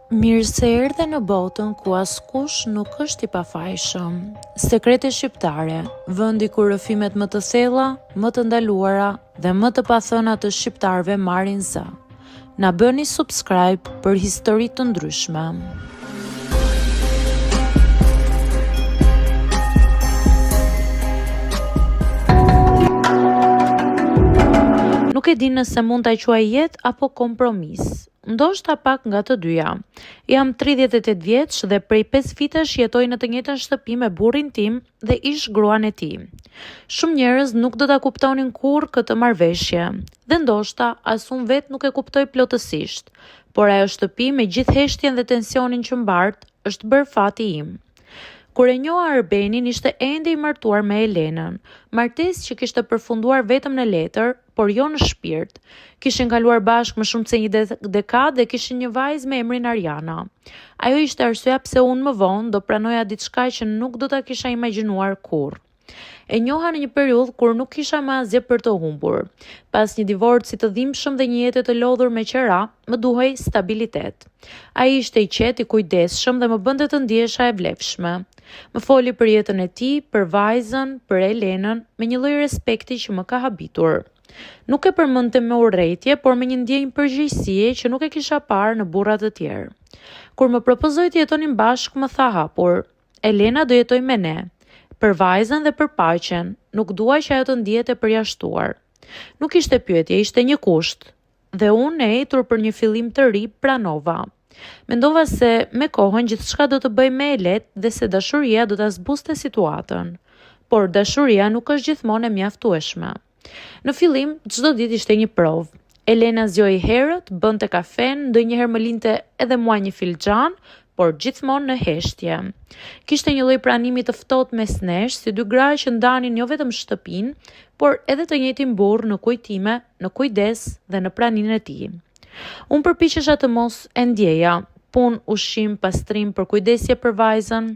Mirë se erdhe në botën ku askush nuk është i pafajshëm. Sekrete shqiptare, vendi ku rrëfimet më të thella, më të ndaluara dhe më të pathëna të shqiptarëve marrin zë. Na bëni subscribe për histori të ndryshme. Nuk e di nëse mund ta quaj jetë apo kompromis. Ndoshta pak nga të dyja. Jam 38 vjeç dhe prej 5 vitesh jetoj në të njëjtën shtëpi me burrin tim dhe ish gruan e tij. Shumë njerëz nuk do ta kuptonin kurrë këtë marrëveshje dhe ndoshta as unë vetë nuk e kuptoj plotësisht, por ajo shtëpi me gjithë heshtjen dhe tensionin që mbart është bërë fati im. Kur e njoha Arbenin ishte ende i martuar me Elenën, martesë që kishte përfunduar vetëm në letër, por jo në shpirt. Kishin kaluar bashkë më shumë se një dekadë dhe kishin një vajzë me emrin Arjana. Ajo ishte arsyeja pse unë më vonë do pranoja diçka që nuk do ta kisha imagjinuar kurrë. E njoha në një periudhë kur nuk kisha më asgjë për të humbur. Pas një divorci të dhimbshëm dhe një jete të lodhur me qera, më duhej stabilitet. Ai ishte i qetë, i kujdesshëm dhe më bënte të ndihesha e vlefshme. Më foli për jetën e tij, për vajzën, për Elenën, me një lloj respekti që më ka habitur. Nuk e përmendte me urrejtje, por me një ndjenjë përgjegjësie që nuk e kisha parë në burra të tjerë. Kur më propozoi të jetonim bashkë, më tha hapur, Elena do jetojë me ne, për vajzën dhe për paqen, nuk dua që ajo të ndihet e përjashtuar. Nuk ishte pyetje, ishte një kusht. Dhe unë, e etur për një fillim të ri, pranova. Mendova se me kohën gjithçka do të bëhej më e lehtë dhe se dashuria do ta zbuste situatën. Por dashuria nuk është gjithmonë e mjaftueshme. Në fillim, çdo ditë ishte një provë. Elena zgjohej herët, bënte kafenë, ndonjëherë më linte edhe mua një filxhan, por gjithmonë në heshtje. Kishte një lloj pranimi të ftohtë mes nesh, si dy gra që ndanin jo vetëm shtëpinë, por edhe të njëjtin burrë në kujtime, në kujdes dhe në praninë e tij. Unë përpiqesha të mos e ndjeja, punë, ushqim, pastrim, përkujdesje për vajzën,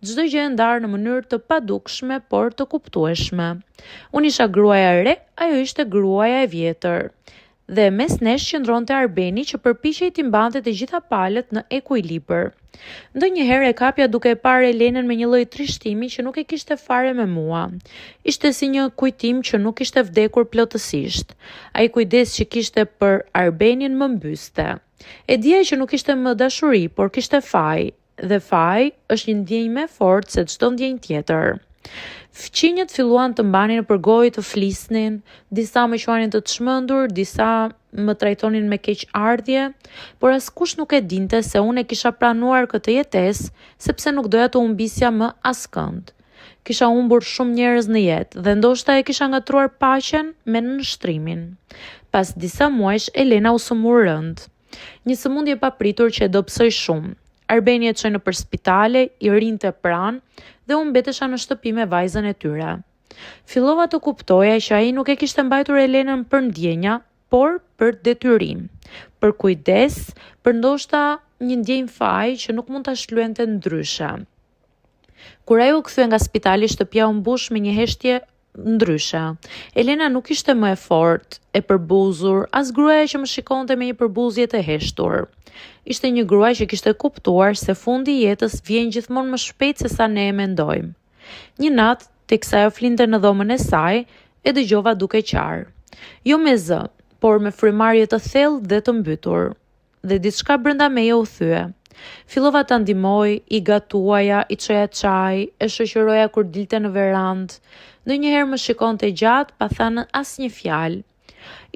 çdo gjë e ndarë në mënyrë të padukshme, por të kuptueshme. Unë isha gruaja e re, ajo ishte gruaja e vjetër. Dhe mes nesh qëndronte Arbeni që përpiqej t'i mbante të gjitha palët në ekuilibër. Ndonjëherë e kapja duke e parë Elenën me një lloj trishtimi që nuk e kishte fare me mua. Ishte si një kujtim që nuk ishte vdekur plotësisht. Ai kujdes që kishte për Arbenin më mbyste. E dija që nuk ishte më dashuri, por kishte faj, dhe faji është një ndjenjë më e fortë se çdo ndjenjë tjetër. Fqinjët filluan të mbanin nëpër gojë të flisnin, disa më quanin të çmendur, disa më trajtonin me keqardhje, por askush nuk e dinte se unë e kisha pranuar këtë jetesë, sepse nuk doja të humbisja më askënd. Kisha humbur shumë njerëz në jetë dhe ndoshta e kisha ngatërruar paqen me nënshtrimin. Pas disa muajsh Elena u sëmur rëndë. Një sëmundje e papritur që e dobësoi shumë. Arbeni e çoi nëpër spitale, i rrinte pranë dhe unë mbetesha në shtëpi me vajzën e tyre. Fillova të kuptoja që ai nuk e kishte mbajtur Elenën për ndjenja, por për detyrim, për kujdes, për ndoshta një ndjenjë faji që nuk mund ta shlyente ndryshe. Kur ajo u kthye nga spitali, shtëpia u mbush me një heshtje ndryshe. Elena nuk ishte më e fortë, e përbuzur, as gruaja që më shikonte me një përbuzje të heshtur. Ishte një grua që kishte kuptuar se fundi i jetës vjen gjithmonë më shpejt se sa ne e mendojmë. Një natë, teksa ajo flinte në dhomën e saj, e dëgjova duke qarë. Jo me zë, por me frymëmarrje të thellë dhe të mbytur. Dhe diçka brenda meje u thye. Fillova ta ndihmoj, i gatuaja, i çoja çaj, e shoqëroja kur dilte në verandë. Ndonjëherë më shikonte gjatë pa thënë asnjë fjalë.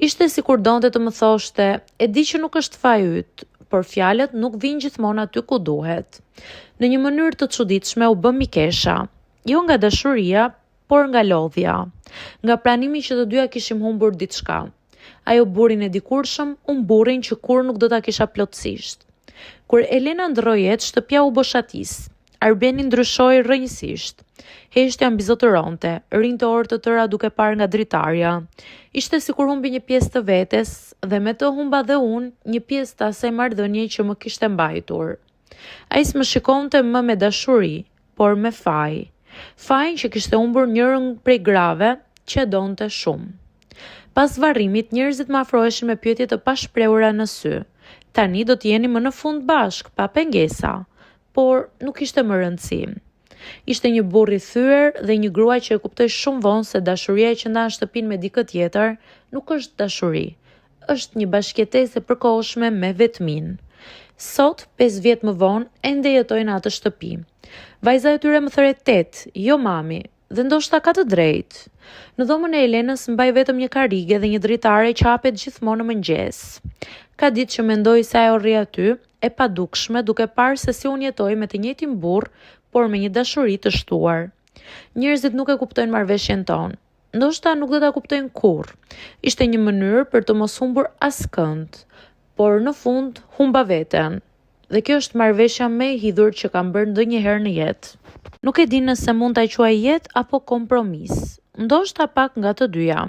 Ishte sikur donte të më thoshte, e di që nuk është faji yt, por fjalët nuk vijnë gjithmonë aty ku duhet. Në një mënyrë të çuditshme u bëmë mikesha. Jo nga dashuria, por nga lodhja. Nga pranimi që të dyja kishim humbur diçka. Ajo burrin e dikurshëm, unë burrin që kurrë nuk do ta kisha plotësisht. Kur Elena ndërroi jetë, shtëpia u boshatis. Arbeni ndryshoi rrënjësisht. Heshtja mbizotëronte, rrinte orë të tëra duke parë nga dritarja. Ishte sikur humbi një pjesë të vetes dhe me të humba dhe unë një pjesë të asaj marrëdhënie që më kishte mbajtur. Ai s'më shikonte më me dashuri, por me faj. Fajin që kishte humbur njërën prej grave që e donte shumë. Pas varrimit, njerëzit më afroheshin me pyetje të pashprehura në sy. Tani do të jeni më në fund bashkë, pa pengesa. Por nuk kishte më rëndësi. Ishte një burrë i thyer dhe një grua që e kuptoi shumë vonë se dashuria që ndan shtëpinë me dikë tjetër nuk është dashuri, është një bashkëjetesë e përkohshme me vetminë. Sot, 5 vjet më vonë, ende jetoj në atë shtëpi. Vajza e tyre më thërret tetë, jo mami, dhe ndoshta ka të drejtë. Në dhomën e Elenës mbaj vetëm një karrige dhe një dritare që hapet gjithmonë në mëngjes. Ka ditë që mendoj se ajo rri aty, e padukshme, duke parë se si unë jetoj me të njëjtin burrë, por me një dashuri të shtuar. Njerëzit nuk e kuptojnë marrëveshjen tonë. Ndoshta nuk do ta kuptojnë kurrë. Ishte një mënyrë për të mos humbur askënd, por në fund humba veten. Dhe kjo është marrëveshja më e hidhur që kam bërë ndonjëherë në jetë. Nuk e di nëse mund ta quaj jetë apo kompromis. Ndoshta pak nga të dyja.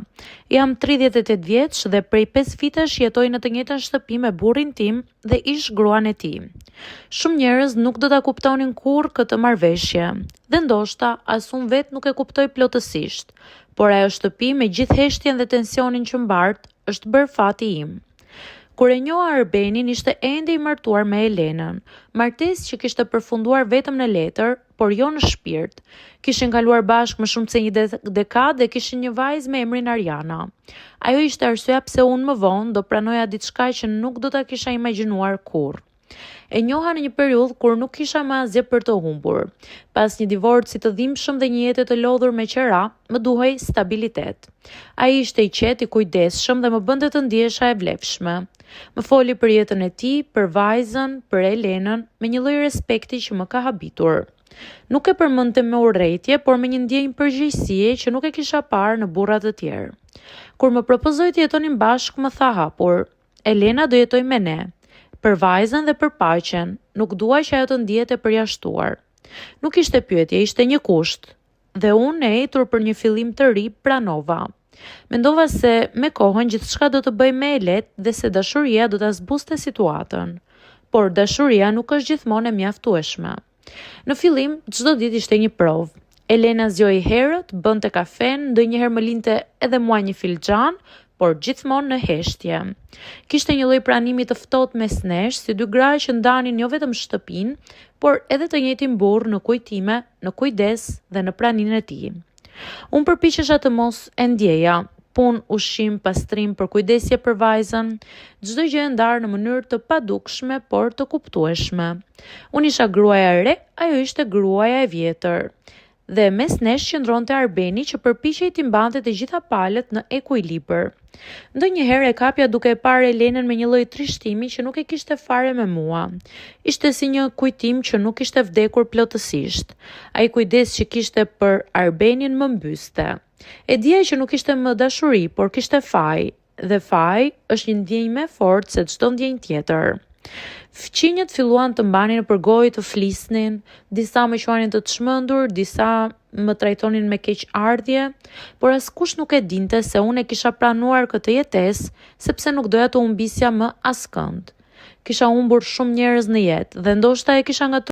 Jam 38 vjeç dhe prej 5 vitesh jetoj në të njëjtën shtëpi me burrin tim dhe ish gruan e tij. Shumë njerëz nuk do ta kuptonin kurrë këtë marrëveshje dhe ndoshta as unë vetë nuk e kuptoj plotësisht, por ajo shtëpi me gjithë heshtjen dhe tensionin që mbart është bërë fati im. Kur e njoha Arbenin ishte ende i martuar me Elenën, martesë që kishte përfunduar vetëm në letër, por jo në shpirt. Kishin kaluar bashkë më shumë se një dekadë dhe kishin një vajzë me emrin Ariana. Ajo ishte arsyeja pse unë më vonë do pranoja diçka që nuk do ta kisha imagjinuar kurrë. E njoha në një periudhë kur nuk kisha më asgjë për të humbur. Pas një divorci të dhimbshëm dhe një jete të lodhur me qera, më duhej stabilitet. Ai ishte i qetë, i kujdesshëm dhe më bënte të ndihesha e vlefshme. Më foli për jetën e tij, për vajzën, për Elenën, me një lloj respekti që më ka habitur. Nuk e përmendte me urrejtje, por me një ndjenjë përgjegjësie që nuk e kisha parë në burra të tjerë. Kur më propozoi të jetonim bashkë, më tha hapur: Elena do jetojë me ne, për vajzën dhe për paqen, nuk dua që ajo të ndihet e përjashtuar. Nuk ishte pyetje, ishte një kusht. Dhe unë e etur për një fillim të ri pranova. Mendova se me kohën gjithçka do të bëhej më e lehtë dhe se dashuria do ta zbuste situatën. Por dashuria nuk është gjithmonë e mjaftueshme. Në fillim, çdo ditë ishte një provë. Elena zgjohej herët, bënte kafen, ndonjëherë më linte edhe mua një filxhan, por gjithmonë në heshtje. Kishte një lloj pranimi të ftohtë mes nesh, si dy gra që ndanin jo vetëm shtëpinë, por edhe të njëjtin burrë në kujtime, në kujdes dhe në praninë e tij. Unë përpiqesha të mos e ndjeja, punë, ushqim, pastrim, përkujdesje për vajzën, çdo gjë e ndarë në mënyrë të padukshme, por të kuptueshme. Unë isha gruaja e re, ajo ishte gruaja e vjetër. Dhe mes nesh qëndronte Arbeni që përpiqej t'i mbante të gjitha palët në ekuilibër. Ndonjëherë e kapja duke e parë Elenën me një lloj trishtimi që nuk e kishte fare me mua. Ishte si një kujtim që nuk ishte vdekur plotësisht. Ai kujdes që kishte për Arbenin më mbyste. E dija që nuk ishte më dashuri, por kishte faj, dhe faji është një ndjenjë më e fortë se çdo ndjenjë tjetër. Fqinjët filluan të mbanin nëpër gojë të flisnin, disa më quanin të çmendur, disa më trajtonin me keqardhje, por askush nuk e dinte se unë e kisha pranuar këtë jetesë sepse nuk doja të humbisja më askënd. Kisha humbur shumë njerëz në jetë dhe ndoshta e kisha ngatërruar.